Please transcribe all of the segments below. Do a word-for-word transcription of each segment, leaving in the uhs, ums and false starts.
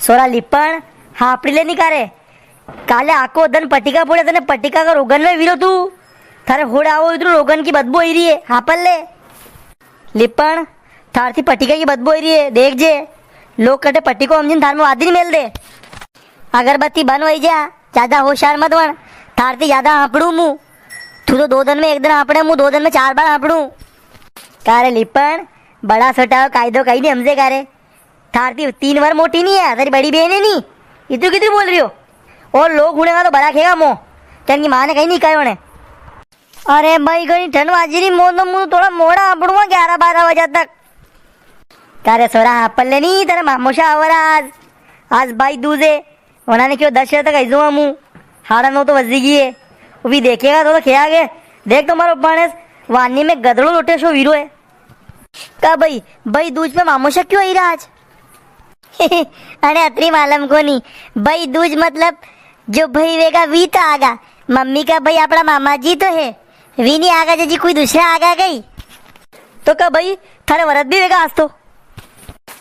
सोरा लिपण, हापड़ी ले नी कारे। काले आको दन पटिका पोड़े, तने पटिका का रोगन में वीरो तू। थारे होड़ आवो इतरू रोगन की बदबू आई री है, हापड़ ले। लिपण, थार थी पटिका की बदबू आई री है, देख जे। लोग कटे पटिको हमजिन थार में वादी नी मेल दे। अगरबत्ती बन वई जा, ज्यादा होशियार मत वण। थार थी ज्यादा हापड़ू मु। तू तो दो दन में एक दन हापड़े, मु दो दन में चार बार हापड़ू। कारे लिपण, बड़ा छोटा कायदो कई नी हमजे कारे। थार थी तीन बार मोटी नी है, थारी बड़ी बेन है नी। इतरू कितरू बोल रियो? और लोग हुणेगा तो बड़ा खेगा मो। तेनकी माँ ने कई नी कयो ने। अरे भाई, घणी ठंड वाजी री, मो तो मु थोड़ा मोड़ा हापड़ूंगा ग्यारह बारह बजे तक। कारे सोरा, हापड़ ले नी, थारे मामोशा आवरा आज। आज भाई दूज है। वणा ने क्यो दस तक आई जाऊँ मु। हाड़ा नौ तो वजी गी है। वो भी देखेगा तो, तो खेगा के। देख तो मारो भाणेज, वानी में गदड़ो लोटे सो वीरो है। का भाई, भाई दूज पे मामोशा क्यों आई रा आज? अरे अतरी मालूम कोनी। भाई दूज मतलब जो भाई वेगा वी तो आगा। मम्मी का भाई आपड़ा मामा जी तो है। वी नी आगा जी, कोई दूसरा आगा कई। तो का भाई, थारे वरत भी वेगा आज तो?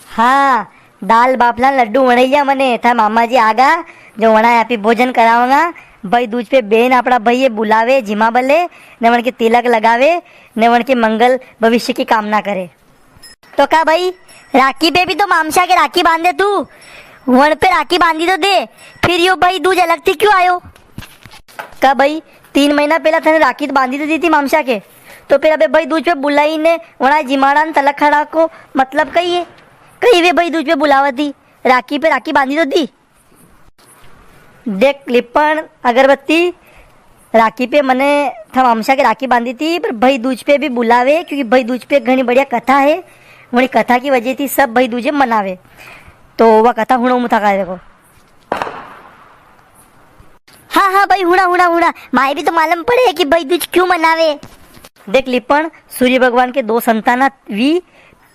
हाँ, दाल बाफला लड्डू वणैया मने, था मामा जी आगा, जो वणा आपी भोजन करावांगा। भाई दूज पे बेन आपड़ा भाई ये बुलावे, जिमा बले, ने वण के तिलक लगावे, ने वण के मंगल भविष्य की कामना करे। तो का भाई, राखी पे भी तो मामशा के राखी बांधे तू, वण पे राखी बांधी तो दे, फिर यो भाई दूज अलग थी क्यों आयो? का भाई, तीन महीना पहला थने राखी तो बांधी तो दी थी मामशा के, तो फिर अबे भाई दूज पे बुलाई ने वणा जिमाड़ा ने तलक खड़ा को मतलब कई है? कई वे भाई दूज पे बुलावा थी, राखी पे राखी बांधी तो दी। देख लिपण अगरबत्ती, राखी पे मने था मामशा के राखी बांधी थी, पर भाई दूज पे भी बुलावे, क्योंकि भाई दूज पे घणी बढ़िया कथा है। वणी कथा की वजह थी सब भाई दूजे मनावे। तो वा कथा हुणो मु थाका, देखो। हाँ, हाँ भाई, हुणा, हुणा, हुणा। माए भी तो मालूम पड़े है कि भाई दूज क्यों मनावे। देख लिपण, सूर्य भगवान के दो संताना वी,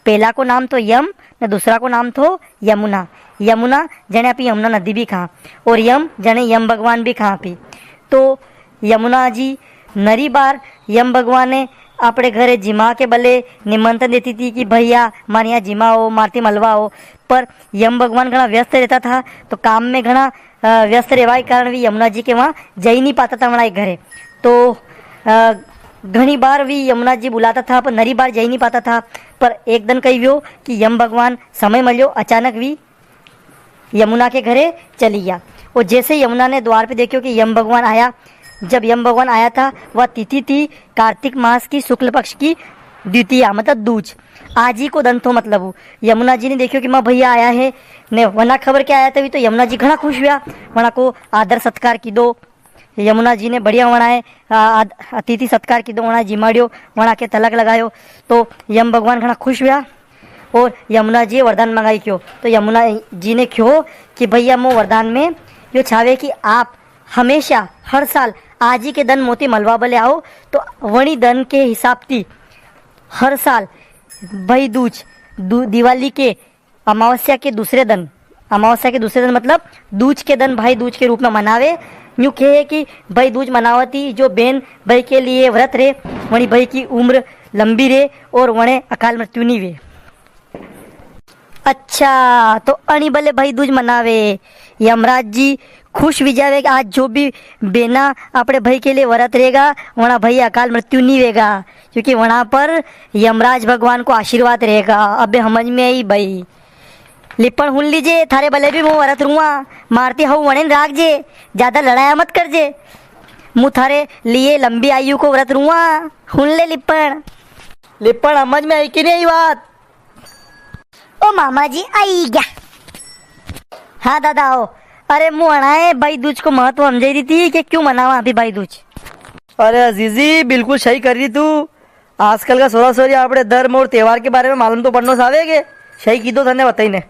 पहला को नाम तो यम, ने दूसरा को नाम थो यमुना। यमुना जने आपी यमुना नदी भी कहा, और यम जने यम भगवान भी कहा आपी। तो यमुना जी नरी बार यम भगवान ने आपणे घरे जिमा के बले निमंत्रण देती थी कि भैया, मारे यहाँ जिमा हो, मारती मलवा हो। पर यम भगवान घणा व्यस्त रहता था, तो काम में घणा, अ, व्यस्त रहवा के कारण भी यमुना जी के वहाँ जई नी पाता था, वणा एक घरे। तो, अ, घणी बार भी यमुना जी बुलाता था, पर नरी बार जई नी पाता था। पर एक दिन कई व्यो कि यम भगवान समय मल्यो, अचानक भी यमुना के घरे चली गया। और जैसे यमुना ने द्वार पे देखो कि यम भगवान आया, जब यम भगवान आया था, वह तिथि थी कार्तिक मास की शुक्ल पक्ष की द्वितीया, मतलब दूज। आज ही को दन थो, मतलब वो यमुना जी ने देखो कि माँ भैया आया है, ने वना खबर क्या आया था, भी तो यमुना जी घणा खुश हुआ, वना को आदर सत्कार कीधो। यमुना जी ने बढ़िया वणाए, आ, आद-, अतिथि सत्कार कीधो, वणा जिमाड़ियो, वणा के तलक लगायो। तो यम भगवान घणा खुश हुआ और यमुना जी वरदान मंगाई क्यो। तो यमुना जी ने क्यो कि भैया, मो वरदान में यो छावे कि आप हमेशा, हर साल आज ही के दन मोती मलवा बले आओ, तो वणी दन के हिसाब थी हर साल भाई दूज, दु-, दिवाली के अमावस्या के दूसरे दिन, अमावस्या के दूसरे दिन मतलब दूज के दिन भाई दूज के रूप में मनावे। यूं कहे कि भाई दूज मनावती जो बेन भाई के लिए व्रत रे, वणी भाई की उम्र लंबी रे और वणे अकाल मृत्यु नी वे। अच्छा, तो अणी बले भाई दूज मनावे। यमराज जी खुश हुई जावे कि आज जो भी बेना अपने भाई के लिए व्रत रहेगा, वणा भाई अकाल मृत्यु नी वेगा, क्योंकि वणा पर यमराज भगवान को आशीर्वाद रहेगा। अबे समझ में आई भाई। लिपण हुन लीजे, थारे भले भी मु व्रत रुआ, मारती हऊ वणेन राख जे, ज्यादा लड़ाया मत कर जे। मु थारे लिए लंबी आयु को व्रत रुआ, हुन ले लिपण। लिपण समझ में आई कि नी आई बात? ओ मामा जी, आई गया। हाँ दादा, आओ। अरे, मु अणाए भाई दूज को महत्व समझाई री थी कि क्यों मनावा अभी भाई दूज। अरे अजीजी, बिल्कुल सही कर री तू। आजकल का सोरा सोरी आपणे धर्म और त्योहार के बारे में मालूम तो पड़नो सावे के। सही कीधो थने बताई ने।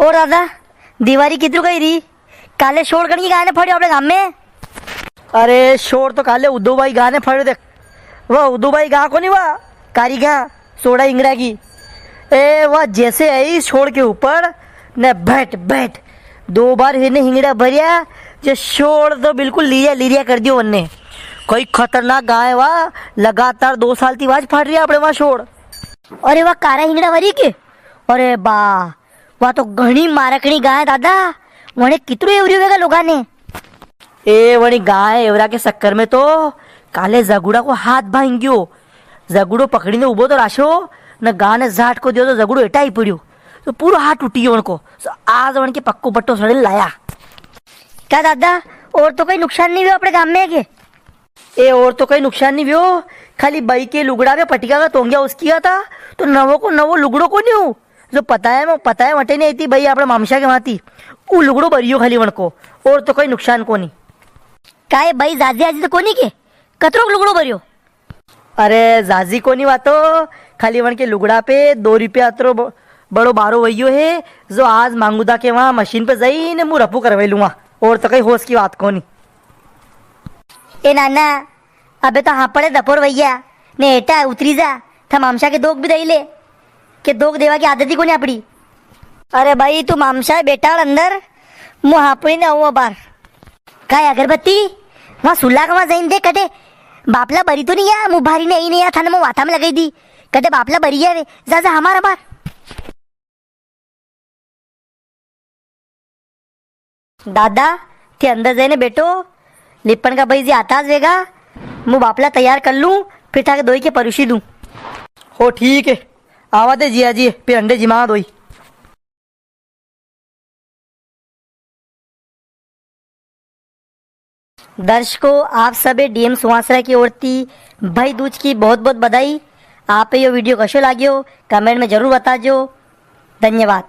और दादा, दिवारी कितरू गई री? काले शोर कण की गाने फड़्यो आपणे गाम में? अरे, शोर तो काले उदो भाई गाने फड़्यो देख। वाह, उदो भाई गा कोनी वाह, कारी गा, सोड़ा हिंगड़ा की। ए वाह, जैसे आई शोर के ऊपर ने बैठ, बैठ। दो बार फिर ने हिंगड़ा भरिया, जो शोर तो बिल्कुल लीरिया, लीरिया कर दियो उनने। कोई खतरनाक गाय वाह, लगातार दो साल ती वाज फाड़ रही है आपणे वाह शोर। अरे वाह, कारा हिंगड़ा भरी के? अरे बा, वा तो घणी मारकणी गाय दादा, वणे कितरो एवरियो वेगा लोगा ने। ए, वणी गाय एवरा के चक्कर में तो काले जगुड़ा को हाथ भांग गयो। जगुड़ो पकड़ी ने उबो तो राशो, न गाय ने झाट को दियो तो जगुड़ो हेटा ही पड़ियो। तो पूरो हाथ टूटी गयो वणको। सो आज वणके पक्को पट्टो सड़े लाया। का दादा, और तो कोई नुकसान नी हुयो आपणे गाम में के? ए, और तो कोई नुकसान नी हुयो, खाली बई के लुगड़ा पे पटिका का तोंग्या उसकी गया था, तो नवो को नवो लुगड़ो कोनी हूँ। जो पता है, मैं पता है, वटे नी आई थी बई, आपणे मामशा के वां थी। ऊ लुगड़ो भरियो खाली वणको, और तो कोई नुकसान कोनी। काये बई जाजी आजी तो कोनी के? कतरोक लुगड़ो भरियो? अरे, जाजी कोनी वा तो, खाली वणके लुगड़ा पे दो रुपया अतरो ब-, बड़ो बारो वइयो है, जो आज मांगूदा के वां मशीन पे जाई ने मूं रफू करवाई लूंगा। और तो कई होश की बात कोनी। ए नाना, अबे तो हापड़े दपोर वइया, ने हेटा उतरी जा, था मामशा के दोग भी दई ले, के दोग देवा की आदत ही कोनी आपड़ी। अरे भाई, तू मामशा है, बेटाड़ अंदर, मूं हापड़ी ने आऊं अबार। काय अगरबत्ती, वां सुल्ला का वां जाइन दे, कटे बापला बरी तो नी या, मूं भारी ने आई नी या, थाने मूं वाता में लगाई दी, कटे बापला बरी है वे, जा, जा, हमारा बार। दादा, थे अंदर जाइने बैठो, लिपण का भाई जी आता ज वेगा, मूं बापला तैयार कर लूं, फिर थाके दोई के परुसी दूं। हो ठीक है, आवा दे जिया जी, फिर अंडे जिमा दोई। दर्शकों, आप सबे डीएम सुवासरा की ओर थी भाई दूज की बहुत बहुत बधाई। आपे यो वीडियो कशो लाग्यो, कमेंट में जरूर बताजो। धन्यवाद।